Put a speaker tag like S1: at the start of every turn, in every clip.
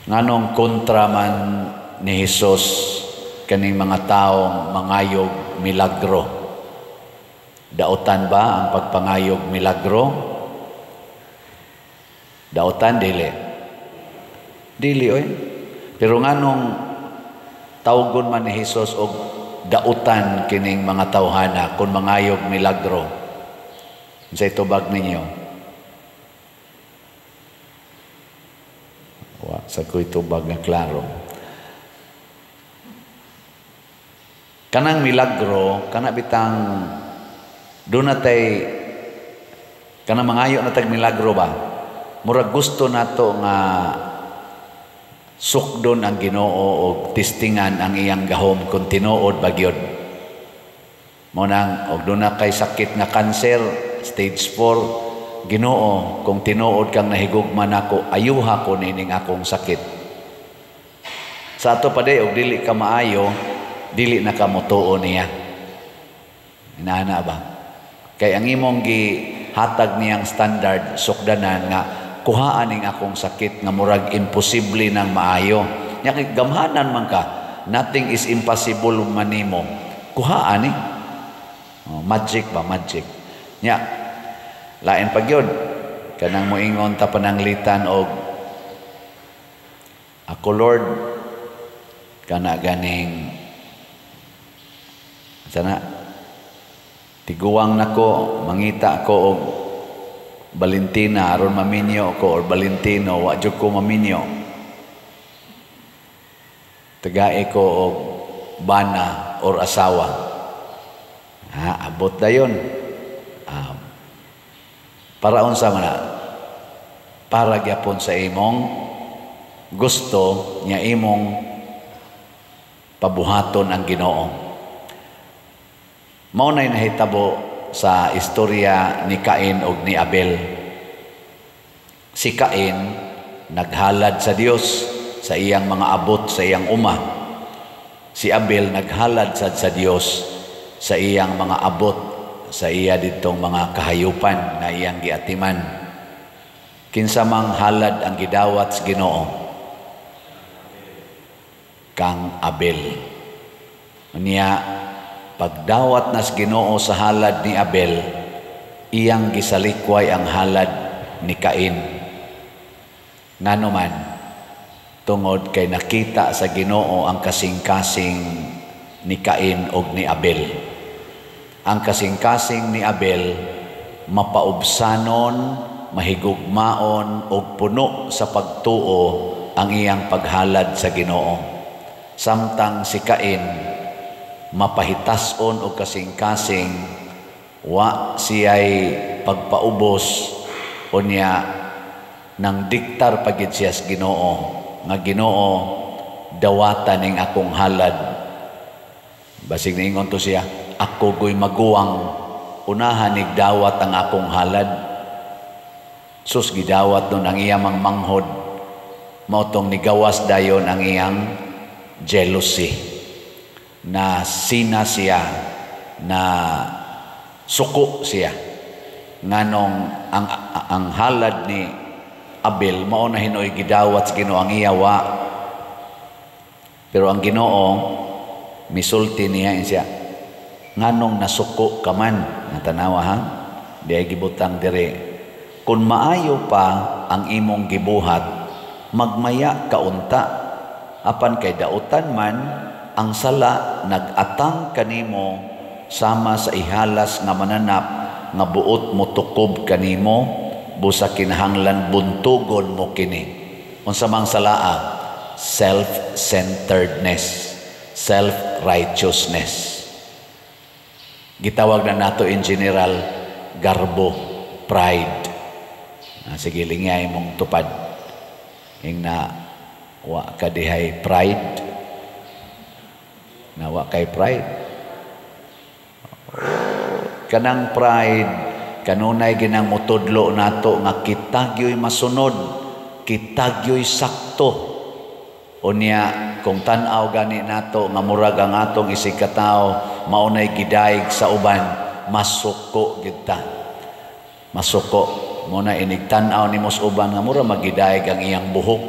S1: Nganong kontra man ni Hesus kaning mga taong mangayog milagro? Dautan ba ang pagpangayog milagro? Dautan, dili? Dili oy. Pero nganong tawgon man ni Hesus og dautan kining mga tawhana kung mangayog milagro? Unsay tubag ninyo? Wa sa ko'y tubag nga klaro. Kanang milagro, kana bitang doon natay kanang mangayo na tag milagro ba? Murag gusto nato nga sukdon ang Ginoo og testingan ang iyang gahom kung tinuod ba gyud. Mao nang og doon na kay sakit nga kanser stage 4, Ginoo, kung tinuod kang nahigugma nako, ayuha ko nining akong sakit. Sa ato pa day, og dili ka maayo, dili na ka motuo niya. Inaana ba? Kay ang imong gihatag niyang standard, sukdanan nga kuhaan ning akong sakit nga murag imposible nang maayo. Nya kay gamhanan man ka, nothing is impossible man nimo. Kuhaan ni. Oh, magic ba, magic. Nya lain pa gyud kanang moingon ta pananglitan og ako, Lord, kana ganing sana tiguang nako, mangita ko og Valentina aron maminyo ko or Valentino, wa jud ko maminyo, tagae ko og bana or asawa. Ha, abot dayon. Para unsa man na? Para gyapon sa imong gusto nya imong pabuhaton ang Ginoo. Mao nay nahitabo sa istorya ni Cain og ni Abel. Si Cain naghalad sa Dios sa iyang mga abot sa iyang uma. Si Abel naghalad sad sa Dios sa iyang mga abot sa iya ditong mga kahayupan na iyang giatiman. Kinsa mang halad ang gidawat sa Ginoo? Kang Abel. Unya pagdawat nas Ginoo sa halad ni Abel, iyang gisalikway ang halad ni Cain. Ngano man? Tungod kay nakita sa Ginoo ang kasing-kasing ni Cain og ni Abel. Ang kasing-kasing ni Abel mapaubsanon, mahigugmaon og puno sa pagtuo ang iyang paghalad sa Ginoo. Samtang si Cain mapahitason og kasing-kasing, wa siya'y pagpaubos, unya nang diktar pagid siya sa Ginoo nga, "Ginoo, dawatan ning akong halad." Basig niingon to siya, "Ako goy maguwang, unahan nig dawat ang akong halad." Sus, gidawat nun ang iyang manghod. Mao tong nigawas dayon ang iyang jealousy, na sina siya, na suko siya nganong ang halad ni Abel mao na hinoy gidawat sa Ginoo, ang iya wa. Pero ang Ginoo misulti niya siya, "Nganong nasuko ka man?" Natanawa ha, di ay gibutang dire, "Kung maayo pa ang imong gibuhat, magmaya kaunta. Apan kay dautan man ang sala, nagatang kanimo sama sa ihalas nga mananap nga buot mo tukob kanimo, busa kinahanglan buntugon mo kini." Unsa mang salaa? Self-centeredness, self-righteousness. Gitawag na nato in general garbo, pride. Sige, lingay mong tupad. Ing na wa ka dihay pride. Na wa kay pride. Oh, kanang pride kanunay ginang mutudlo nato nga kita gyoy masunod, kita gyoy sakto. Unya kung tan-aw gani nato nga murag ang atong isig katawo maunay gidayeg sa uban, masuko gid ta. Masuko mo na inig tan-aw nimo sa uban nga mura magidayeg ang iyang buhok.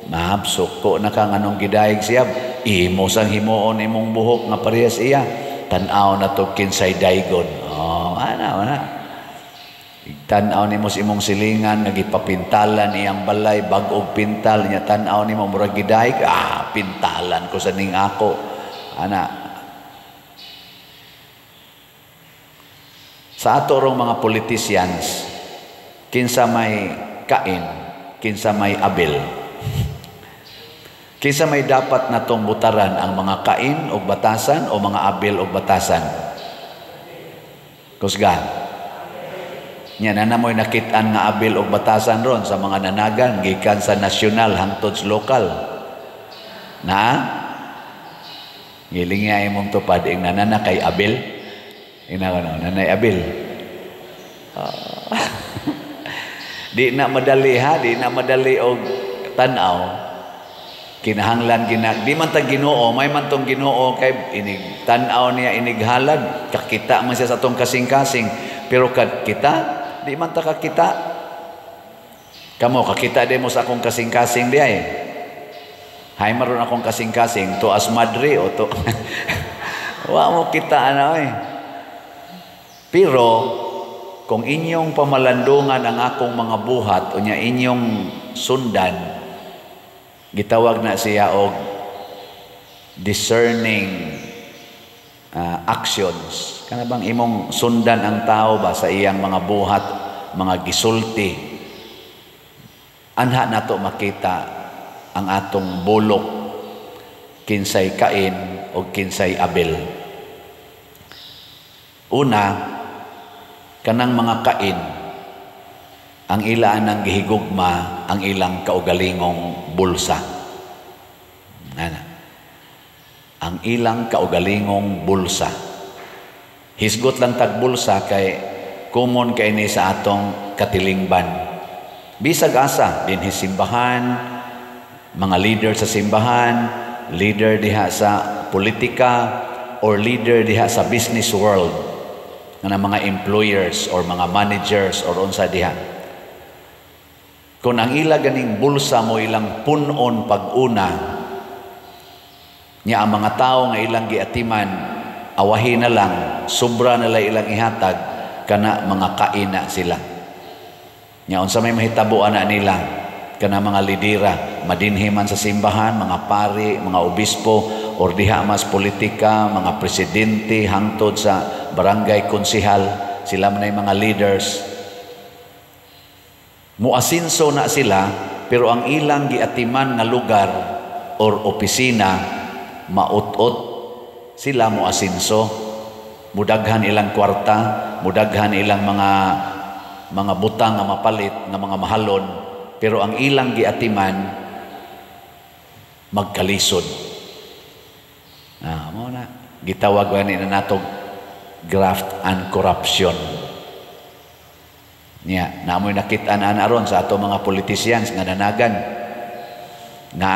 S1: Mab, suko na ka nganong gidayeg siya. Imo sang himuon imong buhok nga parehas iya. Tan-aw na to kinsay daygon. Oh, ana, ana. Tan-aw nimo sa imong silingan nga gipapintalan iyang balay, bag-og pintal niya, tan-aw nimo murag gidayeg, ah, pintalan ko sa ning ako. Ana. Sa ato rong mga politicians, kinsa may Cain, kinsa may Abel. Kinsa may dapat natong butaran, ang mga Cain og batasan o mga Abel og batasan? Kusgan. Nya na namoy nakit-an nga Abel og batasan ron sa mga nanagan gikan sa nasyonal hangtod sa lokal. Na? Giling nga imong tupad ing nanana kay Abel. Ina ko nanay Abel. Di na madali ha, di na madali og tan-aw. Kinahanglan gina di man ta Ginoo, may man tong Ginoo kay inig tan-aw niya inighalad, kakita man siya sa atong kasing-kasing, pero kad kita di man ta kakita. Kamo kakita di mo sa akong kasing-kasing di ay. Hay maron akong kasing-kasing to as madre o to. Wa mo kita ana oy. Pero kung inyong pamalandungan ang akong mga buhat unya inyong sundan, gitawag na siya og discerning actions. Kana bang imong sundan ang tao ba sa iyang mga buhat, mga gisulti? Anha nato makita ang atong bulok, kinsay Cain o kinsay Abel. Una, kanang mga Cain, ang ilaan ang gihigugma ang ilang kaugalingong bulsa. Ana. Ang ilang kaugalingong bulsa. Hisgot lang tag bulsa kay common kay ni sa atong katilingban. Bisag asa dinhi simbahan, mga leader sa simbahan, leader diha sa politika, or leader diha sa business world, nga mga employers or mga managers or unsa diha. Kung ang ila ganing bulsa mo ilang punon pag-una, niya ang mga tao nga ilang giatiman, awahin na lang, sobra na lang ilang ihatag, kana mga kaina sila. Nya unsa may mahitabo ana nila, kana mga lidera, madinhi man sa simbahan, mga pari, mga obispo, or diha mas politika, mga presidente, hangtod sa barangay konsihal, sila man ay mga leaders. Muasinso na sila, pero ang ilang giatiman nga lugar or opisina, maut-ot sila muasinso. Mudaghan ilang kwarta, mudaghan ilang mga butang nga mapalit, nga mga mahalon, pero ang ilang giatiman magkalisod. Ah, mao na gitawag gani na nato graft and corruption. Niya, naamoy nakit-an ana aron sa ato mga politicians nga nanagan nga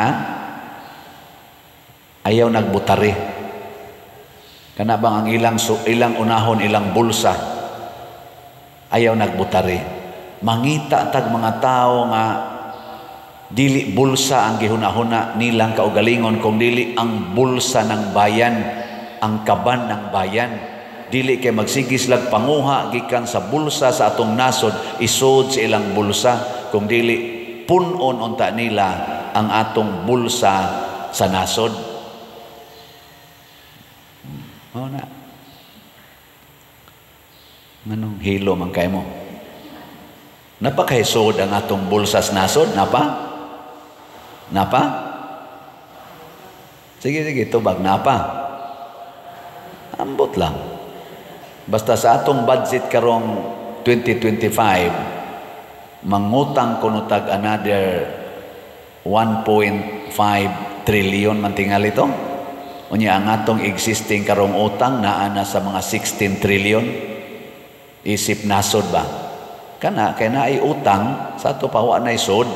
S1: ayaw nagbutari. Kana bang ang ilang unahon ilang bulsa ayaw nagbutari. Mangita tag mga tao nga dili bulsa ang gihuna-huna nilang kaugalingon, kung dili ang bulsa ng bayan, ang kaban ng bayan. Dili kay magsigis lag panguha gikan sa bulsa sa atong nasod, isod sa ilang bulsa, kung dili punon unta nila ang atong bulsa sa nasod. Mao na. Nganong hilo man kay mo? Napakahisod ang atong bulsa sa nasod, napa? Napa? Sige, sige, tubag, napa. Ambot lang. Basta sa atong budget karong 2025, mangutang kuno tag another 1.5 trillion man tingali to. Unya ang atong existing karong utang naa na sa mga 16 trillion. Isip nasod ba? Kana kay naay utang sa ato pa wa nay sod.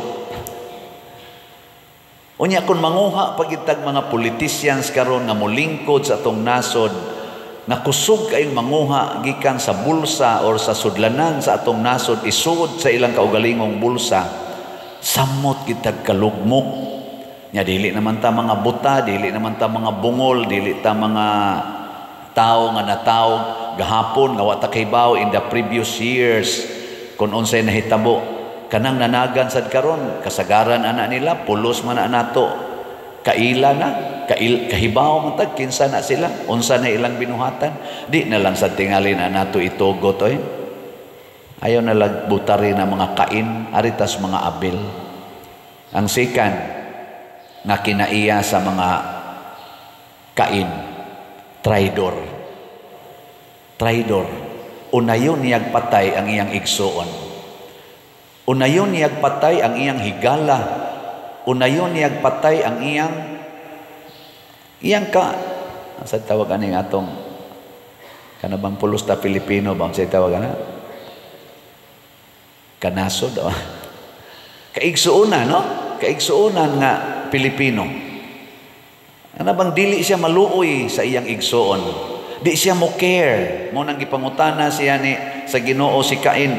S1: Unya kun manguha pagitag mga politicians karon nga molingkod sa atong nasod, nga kusog kayong manguha gikan sa bulsa or sa sudlanan sa atong nasod, isud sa ilang kaugalingong bulsa, samot kitag kalugmok. Nya dili naman ta mga buta, dili naman ta mga bungol, dili ta mga tao nga natawo gahapon nga wa ta kahibaw in the previous years kung unsay nahitabo. Kanang nanagan sad karon, kasagaran ana nila pulos man na nato kaila na kail, kahibaw man tag kinsa na sila, unsa na ilang binuhatan. Di na lang sad tingali na nato itugot oy. Ayaw na lang butari na mga Cain, aritas mga Abel. Ang second nga kinaiya sa mga Cain, traidor. Traidor. Unayon niyag patay ang iyang igsuon. Unayon niyag patay ang iyang higala. Unayon niyag patay ang iyang iyang ka sa tawag ani atong kana bang pulos ta Pilipino ba, sa tawag ana, kanasod oh. Kaigsuonan, no, kaigsuonan nga Pilipino. Ana bang dili siya maluoy sa iyang igsuon, di siya mo care mo. Nang gipangutana siya ni sa Ginoo si Cain,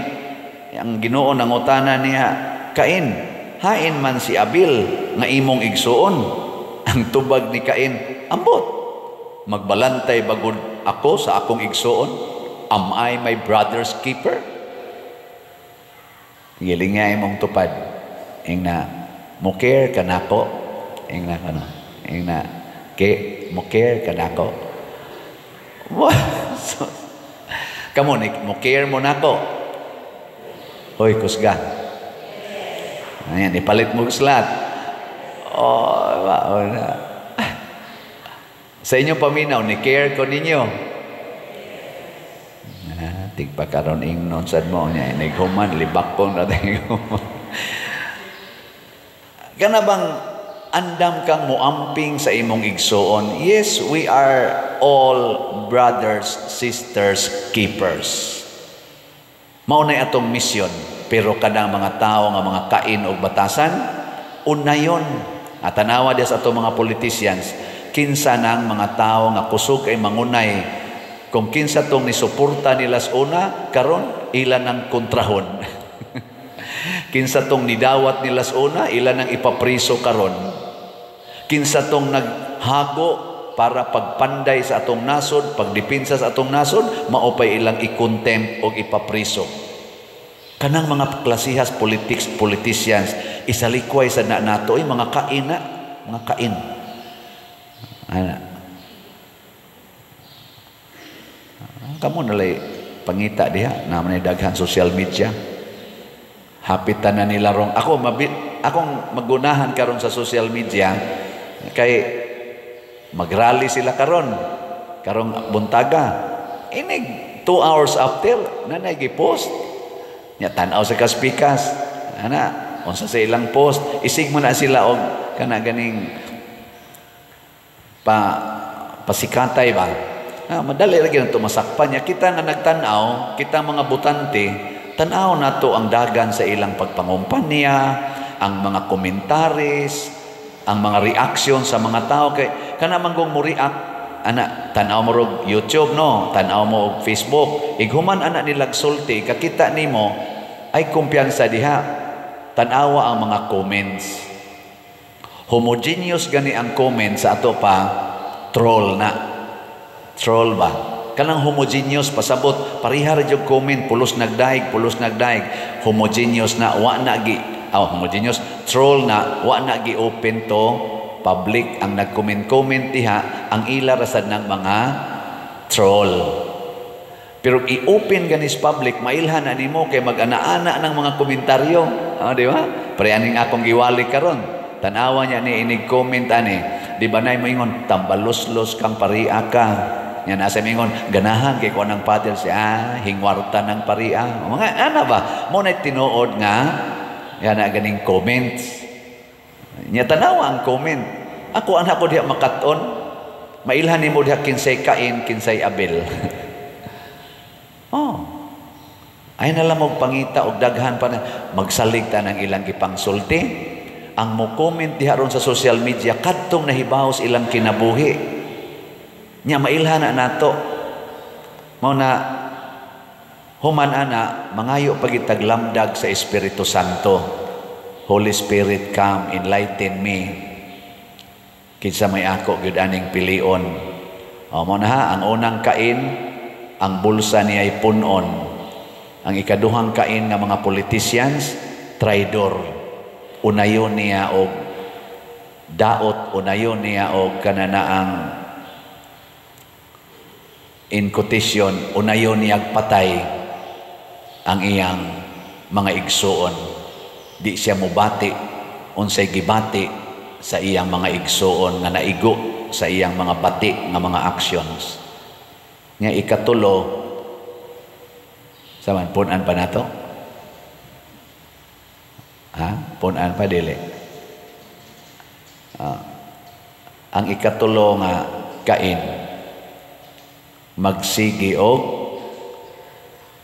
S1: ang Ginoo nangutana niya, "Cain, hain man si Abel nga imong igsuon?" Ang tubag ni Cain, "Ambot, magbalantay bagud ako sa akong igsuon? Am I my brother's keeper?" Giling nga imong tupad. Ingna, "Mo care ka nako?" Ingna kano. Ingna, "Ke, mo care ka nako?" So, kamo ni mo care mo nako? Hoy, kusga. Ayan, ipalit mo slot. Oh, oh na. Sa inyong paminaw, ni care ko ninyo? Ah, tigpa karon ingnon sad mo niya nighuman libak ko na human. Kana bang andam kang muamping sa imong igsuon? Yes, we are all brothers, sisters, keepers. Mao na atong misyon. Pero kanang mga tao nga mga Cain og batasan, unayon. At tanawa diya sa atong mga politicians, kinsa nang mga tao nga kusog ay mangunay. Kung kinsa tong nisuporta nila sa una, karon ila nang kontrahon. Kinsa tong nidawat nila sa una, ila nang ipapriso karon. Kinsa tong naghago para pagpanday sa atong nasod, pagdipinsa sa atong nasod, maupay ilang i-contempt o ipapriso. Kanang mga klasihas politics, politicians, isalikway sa na nato ay mga Cain na, mga Cain. Ana. Kamo nalay pangita diha, naman daghan social media. Hapitan na nila rong ako mabi, akong magunahan karon sa social media kay magrally sila karon karong buntaga, inig 2 hours after nanay gi-post nya. Tan-aw sa kaspikas ana unsa sa ilang post, isig mo na sila og kana ganing pa pasikatay ba. Ah, madali ra gyud masakpan niya. Kita nga nagtan-aw, kita mga botante, tan-aw nato ang dagan sa ilang pagpangumpanya, ang mga komentaris, ang mga reaksyon sa mga tao. Kay kana manggong mo react ana, tan-aw mo rog YouTube, no, tan-aw mo og Facebook, ighuman ana nilag sulti, kakita nimo ay kumpiyansa diha. Tan-awa ang mga comments. Homogeneous gani ang comment sa ato pa, troll na. Troll ba? Kanang homogeneous, pasabot pareha ra jud comment, pulos nagdaig, pulos nagdaig. Homogeneous na, wa na gi oh, homogeneous troll na, wa na gi open to public. Ang nag-comment-comment diha, ang ila rasad ng mga troll. Pero i-open ganis public, mailhan na nimo kay mag-ana-ana ng mga komentaryo. Ah, di ba? Pre aning akong giwali karon. Tanawa niya ni inig comment ani. Di ba nay moingon, "Tambaluslos kang paria ka"? Nya nasa mingon, "Ganahan kay ko ng padel siya, ah, hingwarta ng paria." Mga ana ba? Mo na tinuod nga yan na ganing comments. Nya tanawa ang comment. Ako anak ko diha makaton. Mailhan nimo diha kinsay Cain, kinsay Abel. Oh. Ay na lang mo pangita og daghan pa na magsalig ta ng ilang gipangsulti. Ang mo comment diha ron sa social media, kadtong nahibaw sa ilang kinabuhi. Nya mailhan na nato. Mao na human ana, mangayo pagitaglamdag sa Espiritu Santo. Holy Spirit, come, enlighten me. Kinsa may ako gyud aning pilion? O mo na ha, ang unang Cain, ang bulsa niya ay punon. Ang ikaduhang Cain nga mga politicians, traidor. Unayon niya og daot, unayon niya og kananaang, in quotation, unayon niya patay ang iyang mga igsuon. Di siya mubati unsay gibati sa iyang mga igsuon nga naigo sa iyang mga bati nga mga actions. Nga ikatulo, sa man punan pa nato? Ha? Punan pa dili? Ang ikatulo nga Cain, magsigi og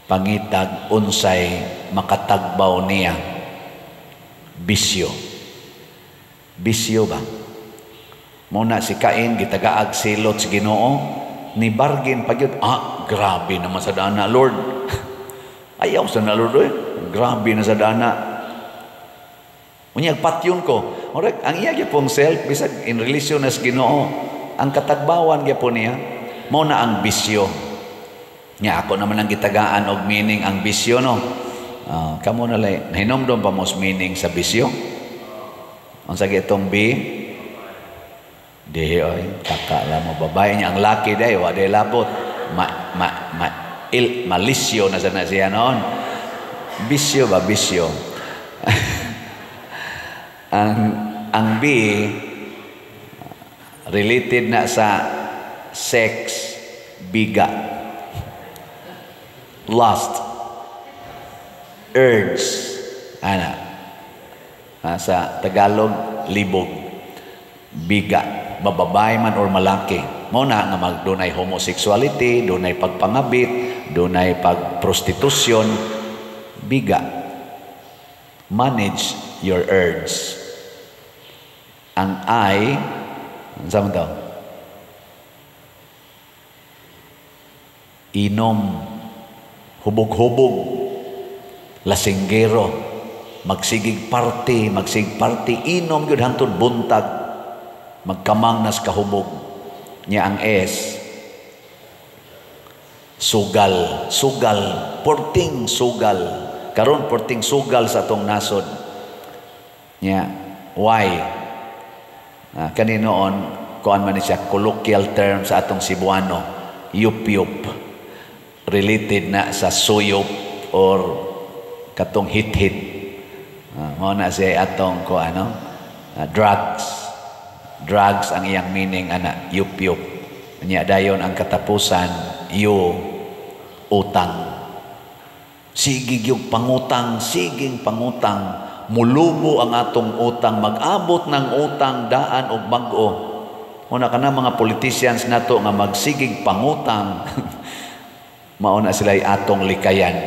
S1: pangitag unsay makatagbaw niya, bisyo. Bisyo ba? Muna si Cain gitagaag silot sa Ginoo, ni bargain pa gyud. "Ah, grabe naman sa dana, Lord. Ayaw sa na, Lord, eh. Grabe na sa dana. Unya patyon ko." Murag ang iya gyud pong self bisag in relation nas Ginoo, ang katagbawan gyapon niya mao na ang bisyo. Nya ako naman ang gitagaan og meaning ang bisyo, no. Kamo na lay nahinomdom pa mo meaning sa bisyo? Unsa gitong B? Di oy, taka lang mo babae niya ang laki day wa day labot. Ma ma ma il malisyo na sana siya noon. Bisyo ba, bisyo? Ang B related na sa sex, biga. Lust, urge, ana. Sa Tagalog, libog. Biga, mababae man or malaki. Mao na nga magdunay homosexuality, dunay pagpangabit, dunay pagprostitusyon, biga. Manage your urge. Ang I, unsa man to? Inom, hubog-hubog, lasinggero, magsigig party, inom gyud hangtod buntag, magkamang nas kahubog. Nya ang S, sugal, sugal, porting sugal. Karon porting sugal sa atong nasod. Nya, why? Kaninoon, kuan man ni siya, colloquial term sa atong Cebuano, yup-yup. Related na sa suyop or katong hit-hit. Mao na siya atong kuan, no? Drugs. Drugs ang iyang meaning ana, yup-yup. Nya dayon ang katapusan, yu, utang. Sige yung pangutang, siging pangutang. Mulubo ang atong utang, mag-abot ng utang daan og bag-o. Una ka na mga politicians nato nga magsigig pangutang. Mauna sila atong likayan.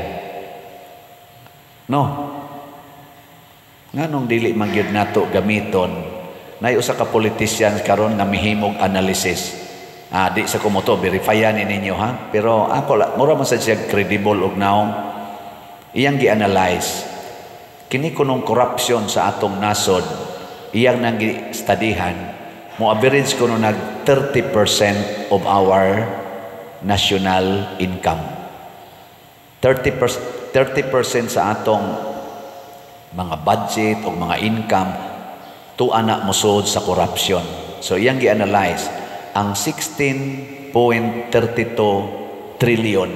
S1: No? Nganong dili man gyud nato gamiton? Nay usa ka politician karon nga mihimog analysis. Di sa kumoto, verifyan ni ninyo ha. Pero ako la, mura man sad siya credible og naong. Iyang gi-analyze kini kunong corruption sa atong nasod, iyang nang gi-studyhan, mo average kuno nag 30% of our national income. 30% sa atong mga budget o mga income tuwa na mosud sa corruption. So iyang gi-analyze ang 16.32 trillion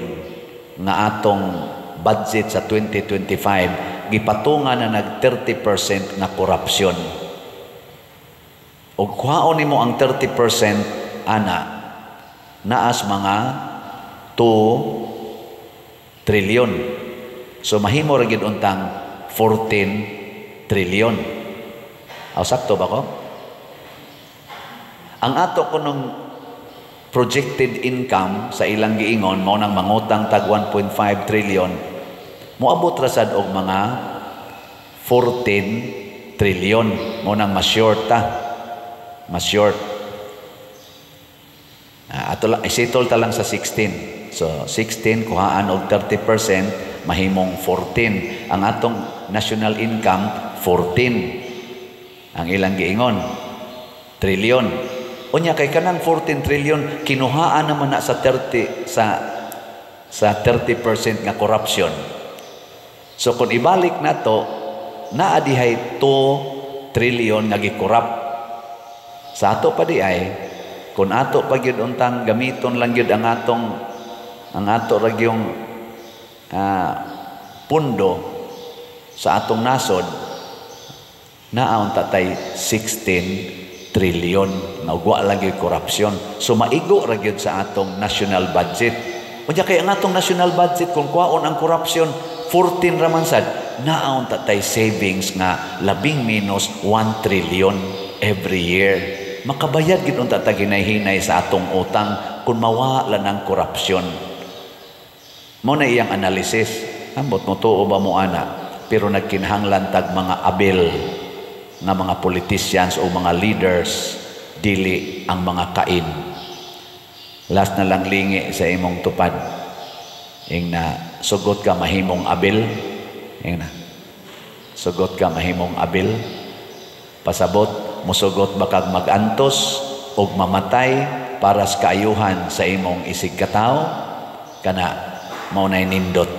S1: nga atong budget sa 2025, gipatungan na nag 30% nga corruption. Og kuhaon nimo ang 30% ana, naas mga 2 trillion. So mahimo ra gyud untang 14 trillion. Aw, sakto ba ko? Ang ato kunong projected income sa ilang giingon mao nang mangutang tag 1.5 trillion, moabot ra sad og mga 14 trillion. Mao nang mas short ta. Mas short. Ato lang isettle ta lang sa 16. So 16 kuhaan og 30%, mahimong 14. Ang atong national income 14. Ang ilang giingon. Trillion. Unya kay kanang 14 trillion kinuhaan naman na sa 30 sa 30% nga corruption. So kung ibalik nato, naa dihay 2 trillion nga gi-corrupt. Sa ato pa diay, kung ato pa gyud untang gamiton lang gyud ang ato ra gyung pundo sa atong nasod, naa unta tay 16 trillion nga wa lang gyud korupsyon. So maigo ra gyud sa atong national budget. Unya kay ang atong national budget, kung kuwaon ang korupsyon, 14 ra man sad, naa unta tay savings nga labing minus 1 trillion every year. Makabayad gid unta ta hinay-hinay sa atong utang kung mawala ng korupsyon. Mao na iyang analysis. Ambot mo tuo ba mo ana? Pero nagkinahanglan tag mga Abel nga mga politicians o mga leaders, dili ang mga Cain. Last na lang, lingi sa imong tupad. Ing na, sugot ka mahimong Abel. Ing na. Sugot ka mahimong Abel. Pasabot, musugot ba kag magantos og mamatay para sa kaayuhan sa imong isigkatawo? Kana mao nay nindot.